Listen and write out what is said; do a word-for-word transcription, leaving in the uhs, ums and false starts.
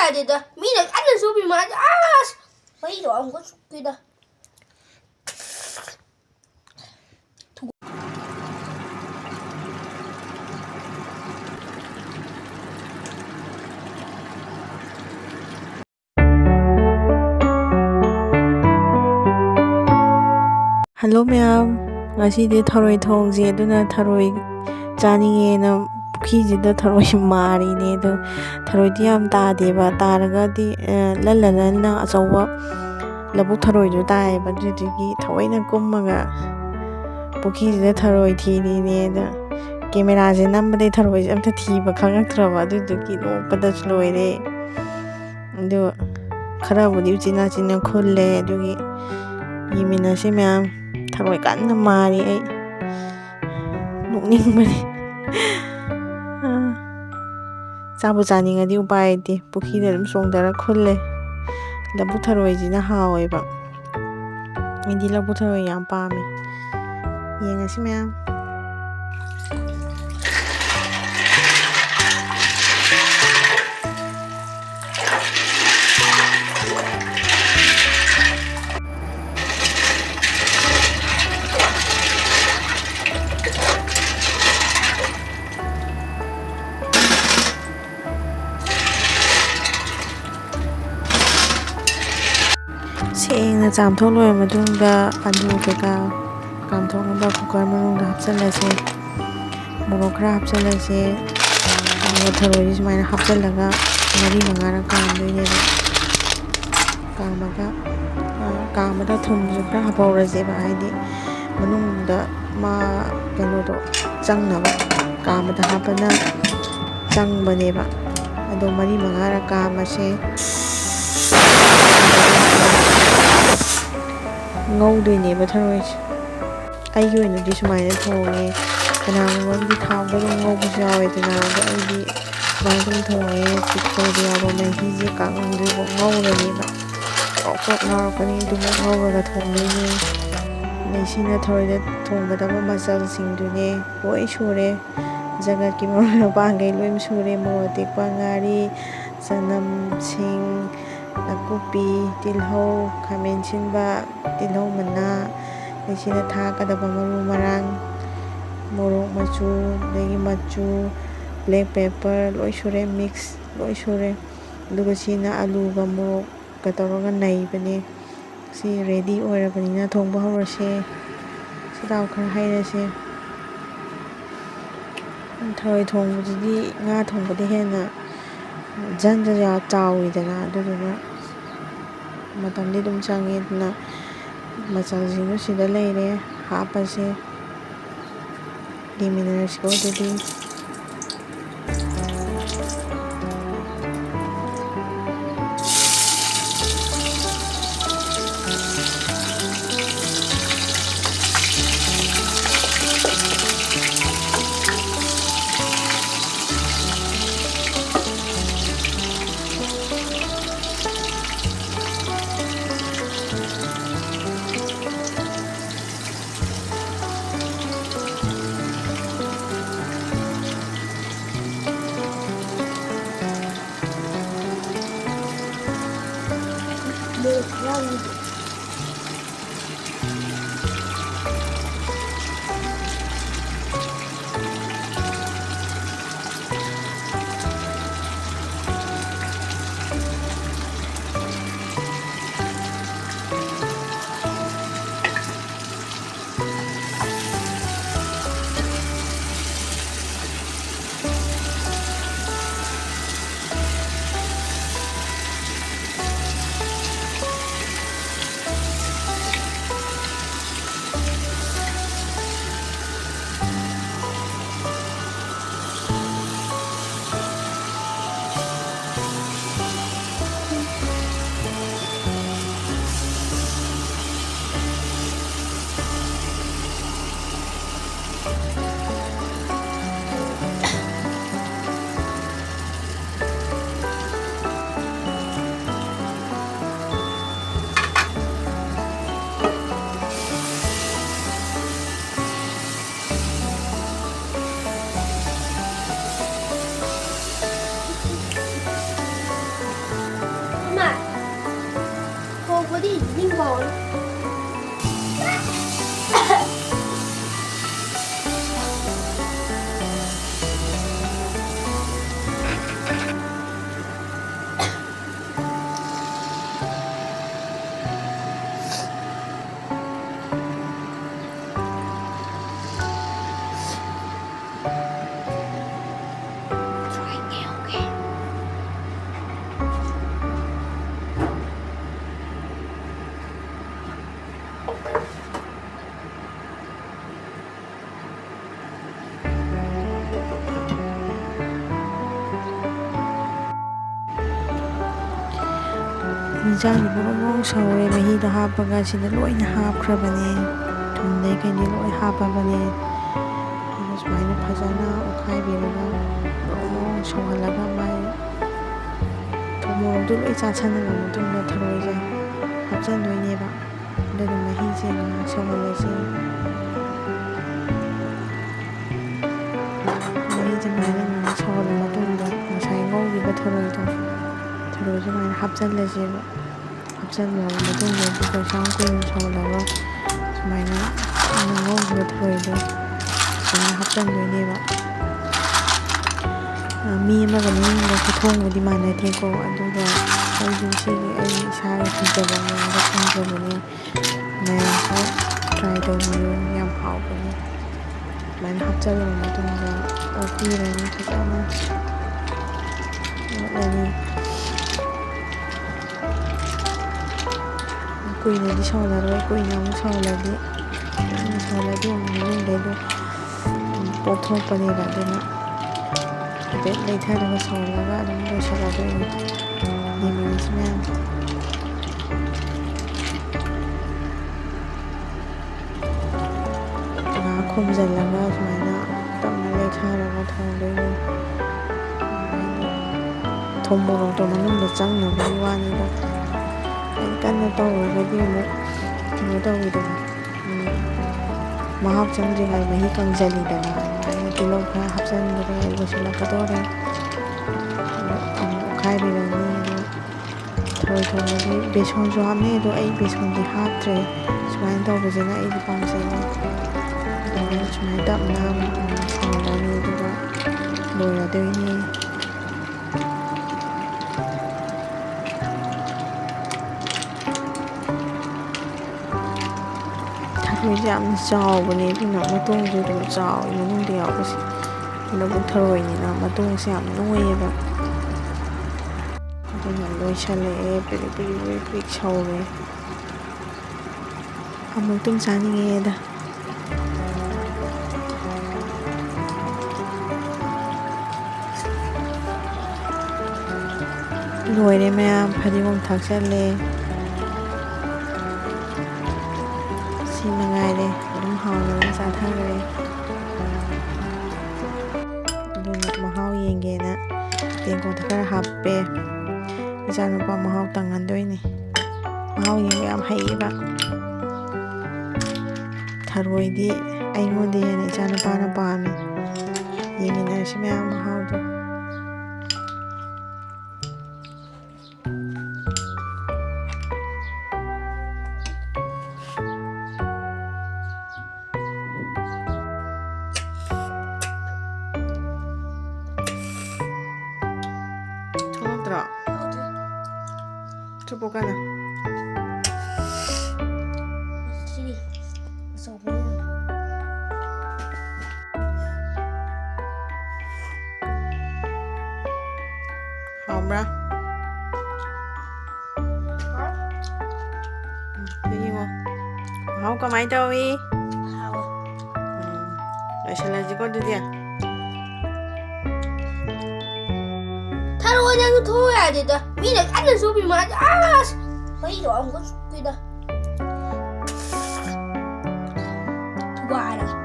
ꯌꯥꯗꯦꯗ, ꯃꯤꯅ ꯀꯟꯅ ꯁꯨꯕꯤ ꯃꯥꯗꯤ ꯑꯁ ꯃꯩꯗꯣ ꯑꯃꯨꯛꯀ ꯁꯨꯛꯇꯦꯗ꯫ ꯍꯜꯂꯣ ꯃꯌꯥꯝ, ꯉꯁꯤꯗꯤ ꯊꯔꯣꯏ ꯊꯣꯡꯁꯦ, ꯑꯗꯨꯅ ꯊꯔꯣꯏ ꯆꯥꯅꯤꯡꯉꯦꯅ ꯄꯨꯈ꯭ꯔꯤꯁꯤꯗ ꯊꯔꯣꯏ ꯃꯥꯔꯤꯅꯦ꯫ ꯑꯗꯣ ꯊꯔꯣꯏꯗꯤ ꯌꯥꯝ ꯇꯥꯗꯦꯕ, ꯇꯥꯔꯒꯗꯤ, ꯑ, ꯂꯟꯅ ꯂꯟꯅ ꯑꯆꯧꯕ ꯂꯧꯕꯨꯛ ꯊꯔꯣꯏꯗꯣ ꯇꯥꯏꯌꯦꯕ꯫ ꯑꯗꯨꯗꯨꯒꯤ ꯊꯑꯣꯏꯅ ꯀꯨꯝꯃꯒ ꯄꯨꯈ꯭ꯔꯤꯁꯤꯗ ꯊꯔꯣꯏ ꯊꯤꯔꯤꯅꯦ꯫ ꯑꯗ ꯀꯦꯃꯦꯔꯥꯁꯦ ꯅꯝꯕꯗꯩ ꯊꯔꯣꯏꯁꯦ ꯑꯝꯇ ꯊꯤꯕ ꯈꯪꯉꯛꯇ꯭ꯔꯕ, ꯑꯗꯨꯗꯨꯒꯤ ꯅꯣꯛꯄꯗꯁꯨ ꯂꯣꯏꯔꯦ꯫ ꯑꯗꯨ ꯈꯔꯕꯨꯗꯤ ꯎꯆꯤꯟ ꯅꯥꯆꯤꯟꯅ ꯈꯨꯜꯂꯦ꯫ ꯑꯗꯨꯒꯤ ꯌꯦꯡꯃꯤꯟꯅꯁꯤ ꯃꯌꯥꯝ꯫ ꯊꯔꯣꯏ ꯀꯟꯅ ꯃꯥꯔꯤ ꯑꯩ꯫ ꯅꯣꯛꯅꯤꯡꯕꯅꯤ꯫ ꯆꯥꯕꯨ ꯆꯥꯅꯤꯡꯉꯗꯤ ꯎꯄꯥꯏ ꯂꯩꯇꯦ꯫ ꯄꯨꯈ꯭ꯔꯤꯗ ꯑꯗꯨꯝ ꯆꯣꯡꯊꯔ ꯈꯨꯜꯂꯦ꯫ ꯂꯧꯕꯨꯛ ꯊꯔꯣꯏꯁꯤꯅ ꯍꯥꯎꯋꯦꯕ꯫ ꯑꯩꯗꯤ ꯂꯧꯕꯨꯛ ꯊꯔꯣꯏ ꯌꯥꯝ ꯄꯥꯝꯃꯦ꯫ ꯌꯦꯡꯉꯁꯤ ꯃꯌꯥꯝ꯫ ꯁꯦꯡꯅ ꯆꯥꯝꯊꯣꯛ ꯂꯣꯏꯔ ꯃꯇꯨꯡꯗ ꯑꯂꯨ ꯀꯩꯀꯥ ꯀꯥꯝꯊꯣꯛꯅꯕ ꯀꯨꯀꯔ ꯃꯅꯨꯡꯗ ꯍꯥꯞꯆꯤꯜꯂꯁꯦ꯫ ꯃꯣꯔꯣꯛ ꯈꯔ ꯍꯥꯞꯆꯤꯜꯂꯁꯦ꯫ ꯑꯗꯨꯒ ꯊꯔꯣꯏꯁꯦ ꯁꯨꯃꯥꯏꯅ ꯍꯥꯞꯆꯤꯜꯂꯒ ꯃꯔꯤ ꯃꯉꯥꯔꯛ ꯀꯥꯝꯗꯣꯏꯅꯦꯕ꯫ ꯀꯥꯝꯃꯒ, ꯑ, ꯀꯥꯝꯕꯗ ꯊꯨꯝꯁꯨ ꯈꯔ ꯍꯥꯞꯍꯧꯔꯁꯦꯕ, ꯍꯥꯏꯗꯤ ꯃꯅꯨꯡꯗ ꯃꯥ ꯀꯩꯅꯣꯗꯣ ꯆꯪꯅꯕ ꯀꯥꯝꯕꯗ ꯍꯥꯞꯄꯅ ꯆꯪꯕꯅꯦꯕ꯫ ꯑꯗꯣ ꯃꯔꯤ ꯃꯉꯥꯔꯛ ꯀꯥꯝꯃꯁꯦ꯫ ꯉꯧꯗꯣꯏꯅꯦꯕ ꯊꯔꯣꯏꯁꯦ꯫ ꯑꯩꯒꯤ ꯑꯣꯏꯅꯗꯤ ꯁꯨꯃꯥꯏꯅ ꯊꯣꯡꯉꯦ꯫ ꯀꯅꯥꯒꯨꯝꯕ ꯑꯃꯗꯤ ꯊꯥꯎꯗ ꯑꯗꯨꯝ ꯉꯧꯕꯁꯨ ꯌꯥꯎꯋꯦꯗꯅ, ꯑꯗꯣ ꯑꯩꯗꯤ ꯁꯨꯃꯥꯏꯅ ꯑꯗꯨꯝ ꯊꯣꯡꯉꯦ꯫ ꯄꯤꯛꯈꯣꯜꯗ ꯌꯥꯎꯕ ꯃꯍꯤꯁꯦ ꯀꯥꯡꯍꯟꯗꯣꯏꯕ ꯉꯧꯔꯅꯦꯕ꯫ ꯄ꯭ꯔꯣꯛ ꯄ꯭ꯔꯣꯛ ꯂꯥꯎꯔꯛꯄꯅꯤ ꯑꯗꯨꯕꯨ ꯉꯧꯔꯒ ꯊꯣꯡꯗꯣꯏꯅꯦ꯫ ꯑꯗꯩ ꯁꯤꯅ ꯊꯔꯣꯏꯗ ꯊꯣꯡꯒꯗꯕ ꯃꯆꯜꯁꯤꯡꯗꯨꯅꯦ꯫ ꯂꯣꯏ ꯁꯨꯔꯦ꯫ ꯖꯒꯠꯀꯤ ꯃꯔꯣꯏ ꯃꯄꯥꯡꯈꯩ ꯂꯣꯏ ꯁꯨꯔꯦ꯫ ꯃꯣꯔꯣꯛ ꯑꯇꯦꯛꯄ, ꯉꯥꯔꯤ, ꯆꯅꯝ, ꯁꯤꯡ, ꯅꯥꯀꯨꯞꯄꯤ, ꯇꯤꯜꯍꯧ, ꯈꯥꯃꯦꯟ ꯑꯁꯤꯟꯕ, ꯇꯤꯜꯍꯧ ꯃꯅꯥ, ꯑꯗꯩ ꯁꯤꯗ ꯊꯥꯛꯀꯗꯕ ꯃꯔꯨ ꯃꯔꯥꯡ, ꯃꯣꯔꯣꯛ ꯃꯆꯨ, ꯑꯗꯒꯤ ꯃꯆꯨ, black pepper, ꯂꯣꯏ ꯁꯨꯔꯦ, mix ꯂꯣꯏ ꯁꯨꯔꯦ꯫ ꯑꯗꯨꯒ ꯁꯤꯅ ꯑꯂꯨꯒ ꯃꯣꯔꯣꯛꯀ ꯇꯧꯔꯒ ꯅꯩꯕꯅꯦ꯫ ꯁꯤ ready ꯑꯣꯏꯔꯕꯅꯤꯅ ꯊꯣꯡꯕ ꯍꯧꯔꯁꯦ꯫ ꯁꯤꯗꯥꯎ ꯈꯔ ꯍꯩꯔꯁꯦ꯫ ꯊꯔꯣꯏ ꯊꯣꯡꯕꯁꯤꯗꯤ ꯉꯥ ꯊꯣꯡꯕꯗ ꯍꯦꯟꯅ ꯖꯟ ꯖꯟ ꯆꯥꯎꯋꯤꯗꯅ, ꯑꯗꯨꯗꯨꯅ ꯃꯇꯝꯗꯤ ꯑꯗꯨꯝ ꯆꯪꯉꯦ꯫ ꯑꯗꯨꯅ ꯃꯆꯜꯁꯤꯡꯗꯨ ꯁꯤꯗ ꯂꯩꯔꯦ, ꯍꯥꯞꯄꯁꯦ꯫ ꯌꯦꯡꯃꯤꯟꯅꯔꯁꯤꯀꯣ ꯑꯗꯨꯗꯤ꯫ ꯏꯟꯖꯥꯡꯁꯤ ꯕ꯭ꯔꯣꯡ ꯕ꯭ꯔꯣꯡ ꯁꯧꯔꯦ, ꯃꯍꯤꯗꯣ ꯍꯥꯞꯄꯒ ꯁꯤꯗ ꯂꯣꯏꯅ ꯍꯥꯞꯈ꯭ꯔꯕꯅꯦ, ꯊꯨꯝꯗꯩ ꯀꯩꯗꯩ ꯂꯣꯏ ꯍꯥꯞꯄꯕꯅꯦ꯫ ꯑꯗꯨ ꯁꯨꯃꯥꯏꯅ ꯐꯖꯅ ꯑꯣꯠꯈꯥꯏꯕꯤꯔꯒ ꯕ꯭ꯔꯣꯡ ꯕ꯭ꯔꯣꯡ ꯁꯧꯍꯜꯂꯒ ꯃꯥꯏ ꯊꯨꯝ ꯃꯣꯔꯣꯛꯇꯨ ꯂꯣꯏ ꯆꯥꯁꯤꯟꯅꯔꯕ ꯃꯇꯨꯡꯗ ꯊꯔꯣꯏꯁꯦ ꯍꯥꯞꯆꯤꯟꯗꯣꯏꯅꯦꯕ꯫ ꯑꯗꯨꯒ ꯃꯍꯤꯁꯦ ꯉꯥꯏꯍꯥꯛ ꯁꯧꯍꯜꯂꯁꯤ꯫ ꯃꯍꯤꯁꯦ ꯉꯥꯏꯍꯥꯛ ꯉꯥꯏꯍꯥꯛ ꯁꯧꯍꯜꯂ ꯃꯇꯨꯡꯗ ꯉꯁꯥꯏ ꯉꯧꯈꯤꯕ ꯊꯔꯣꯏꯗꯣ, ꯊꯔꯣꯏꯁꯦ ꯑꯗꯨꯃꯥꯏꯅ ꯍꯥꯞꯆꯤꯜꯂꯁꯦꯕ꯫ ꯍꯥꯞꯆꯤꯜꯂꯕ ꯃꯇꯨꯡꯗ ꯑꯗꯨꯒ ꯌꯥꯝ ꯀꯨꯏꯅ ꯁꯧꯍꯜꯂꯒ ꯁꯨꯃꯥꯏꯅ ꯉꯧꯈꯤꯕ ꯊꯔꯣꯏꯗꯣ ꯁꯨꯃꯥꯏꯅ ꯍꯥꯞꯆꯤꯟꯗꯣꯏꯅꯦꯕ꯫ ꯃꯤ ꯑꯃꯒ ꯃꯤ ꯑꯃꯒ ꯈꯨꯊꯣꯡꯕꯨꯗꯤ ꯃꯥꯟꯅꯗ꯭ꯔꯦꯀꯣ, ꯑꯗꯨꯒ ꯑꯩꯁꯨ ꯁꯤꯒꯤ ꯑꯩ ꯏꯁꯥꯒꯤ ꯍꯩꯖꯕ ꯃꯑꯣꯡꯗ ꯊꯣꯡꯖꯕꯅꯦ꯫ ꯃꯌꯥꯝꯁꯨ try ꯇꯧꯕꯤꯌꯨ, ꯌꯥꯝ ꯍꯥꯎꯕꯅꯤ꯫ ꯑꯗꯨꯃꯥꯏꯅ ꯍꯥꯞꯆꯤꯜꯂꯕ ꯃꯇꯨꯡꯗ ꯑꯣꯠꯄꯤꯔꯅꯤ ꯐꯖꯅ꯫ ꯑꯣꯠꯂꯅꯤ꯫ ꯀꯨꯏꯅꯗꯤ ꯁꯧꯍꯜꯂꯔꯣꯏ, ꯀꯨꯏꯅ ꯑꯃꯨꯛ ꯁꯧꯍꯜꯂꯗꯤ, ꯀꯨꯏꯅ ꯁꯧꯍꯜꯂꯗꯤ ꯑꯃꯨꯛ ꯃꯅꯨꯡꯗꯩꯗꯣ ꯑꯗꯨꯝ ꯄꯣꯞꯊꯣꯛꯄꯅꯦꯕ꯫ ꯑꯗꯨꯅ ꯍꯥꯏꯐꯦꯠ ꯂꯩꯊꯔꯒ ꯁꯧꯍꯜꯂꯒ ꯑꯗꯨꯝ ꯂꯣꯏꯁꯤꯜꯂꯗꯣꯏꯅꯤ꯫ ꯌꯦꯡꯕꯤꯔꯤꯁꯤ ꯃꯌꯥꯝ꯫ ꯉꯥ ꯈꯣꯝꯖꯤꯜꯂꯒ ꯁꯨꯃꯥꯏꯅ ꯇꯞꯅ ꯂꯩꯊꯔꯒ ꯊꯣꯡꯗꯣꯏꯅꯤ꯫ ꯊꯨꯝ ꯃꯣꯔꯣꯛꯇꯣ ꯃꯅꯨꯡꯗ ꯆꯪꯅꯕꯒꯤ ꯋꯥꯅꯤꯗ꯫ ꯌꯥꯝ ꯀꯟꯅ ꯇꯧꯔꯒꯗꯤ ꯑꯃꯨꯛ ꯀꯩꯅꯣ ꯇꯧꯋꯤꯗꯅ, ꯎꯝ, ꯃꯍꯥꯎ ꯆꯪꯗ꯭ꯔꯤꯉꯩ ꯃꯍꯤ ꯀꯪꯁꯤꯜꯂꯤꯗꯅ꯫ ꯑꯗꯨꯃꯥꯏꯅ ꯇꯤꯜꯍꯧ ꯈꯔ ꯍꯥꯞꯆꯤꯟꯕꯗ ꯂꯣꯏꯁꯤꯜꯂꯛꯀꯗꯧꯔꯦ꯫ ꯑꯗꯣ ꯑꯃꯨꯛ ꯑꯣꯠꯈꯥꯏꯕꯤꯔꯅꯤ꯫ ꯑꯗꯣ ꯊꯔꯣꯏ ꯊꯣꯡꯕꯗꯤ ꯕꯦꯁꯣꯟꯁꯨ ꯍꯥꯞꯅꯩ, ꯑꯗꯣ ꯑꯩ ꯕꯦꯁꯣꯟꯗꯤ ꯍꯥꯞꯇ꯭ꯔꯦ꯫ ꯁꯨꯃꯥꯏꯅ ꯇꯧꯕꯁꯤꯅ ꯑꯩꯗꯤ ꯄꯥꯝꯖꯩ꯫ ꯑꯗꯨꯃꯥꯏꯅ ꯁꯨꯃꯥꯏꯅ ꯇꯞꯅ ꯁꯧꯍꯜꯂꯅꯤ, ꯑꯗꯨꯒ ꯂꯣꯏꯔꯗꯣꯏꯅꯤ꯫ ꯊꯔꯣꯏꯁꯦ ꯌꯥꯝꯅ ꯆꯥꯎꯕꯅꯦ, ꯑꯗꯨꯅ ꯃꯇꯣꯡꯁꯨ ꯑꯗꯨꯝ ꯆꯥꯎꯋꯤ ꯃꯅꯨꯡꯗ ꯌꯥꯎꯕꯁꯦ꯫ ꯂꯧꯕꯨꯛ ꯊꯔꯣꯏꯅꯤꯅ ꯃꯇꯣꯡꯁꯦ ꯌꯥꯝ ꯅꯣꯏꯌꯦꯕ꯫ ꯑꯗꯨꯅ ꯂꯣꯏꯁꯜꯂꯛꯑꯦ, ꯄ꯭ꯔꯤꯛ ꯄ꯭ꯔꯤꯛ ꯄ꯭ꯔꯤꯛ ꯄ꯭ꯔꯤꯛ ꯁꯧꯔꯦ꯫ ꯑꯃꯨꯛꯇꯪ ꯆꯥꯅꯤꯡꯉꯦꯗ꯫ ꯂꯣꯏꯔꯦ ꯃꯌꯥꯝ, ꯐꯗꯤꯒꯣꯝ ꯊꯥꯛꯆꯜꯂꯦ꯫ ꯁꯤ ꯃꯉꯥꯏꯔꯦ, ꯑꯗꯨꯝ ꯍꯥꯎꯅ ꯑꯗꯨꯝ ꯆꯥꯊꯈ꯭ꯔꯦ꯫ ꯑꯗꯨꯅ ꯃꯍꯥꯎ ꯌꯦꯡꯒꯦꯅ ꯇꯦꯡꯀꯣꯠꯇ ꯈꯔ ꯍꯥꯞꯄꯦ꯫ ꯏꯆꯥꯅꯨꯄꯥ ꯃꯍꯥꯎ ꯇꯪꯍꯟꯗꯣꯏꯅꯦ꯫ ꯃꯍꯥꯎ ꯌꯦꯡꯕ ꯌꯥꯝ ꯍꯩꯌꯦꯕ꯫ ꯊꯔꯣꯏꯗꯤ ꯑꯩꯉꯣꯟꯗ ꯍꯦꯟꯅ ꯏꯆꯥꯅꯨꯄꯥꯅ ꯄꯥꯝꯃꯤ꯫ ꯌꯦꯡꯃꯤꯟꯅꯔꯁꯤ ꯃꯌꯥꯝ ꯃꯍꯥꯎꯗꯣ꯫ ꯊꯣꯛꯂꯛꯇ꯭ꯔꯣ? ꯊꯣꯛꯂꯛꯇ꯭ꯔꯦ꯫ ꯆꯨꯞꯄꯣ ꯀꯟꯅ꯫ ꯁꯤꯗꯤ ꯑꯆꯧꯕ ꯑꯣꯏꯅ꯫ ꯍꯥꯎꯕ꯭ꯔꯥ? ꯎꯝ, ꯁꯤ ꯌꯦꯡꯉꯣ꯫ ꯃꯍꯥꯎ ꯀꯃꯥꯏ ꯇꯧꯏ? ꯍꯥꯎꯋꯦ꯫ ꯎꯝ, ꯂꯣꯏꯁꯤꯜꯂꯁꯤꯀꯣ ꯑꯗꯨꯗꯤ꯫ ꯊꯔꯣꯏ ꯅꯪꯁꯨ ꯊꯣꯛꯑꯣ ꯌꯥꯗꯦꯗ꯫ ꯃꯤꯅ ꯀꯟꯅ ꯆꯨꯞꯄꯤ ꯃꯥꯗꯤ ꯑꯁ! ꯃꯩꯗꯣ ꯑꯃꯨꯛꯀ ꯆꯨꯞꯄꯤꯗ꯫ ꯊꯨꯒꯥꯏꯔꯒꯦ꯫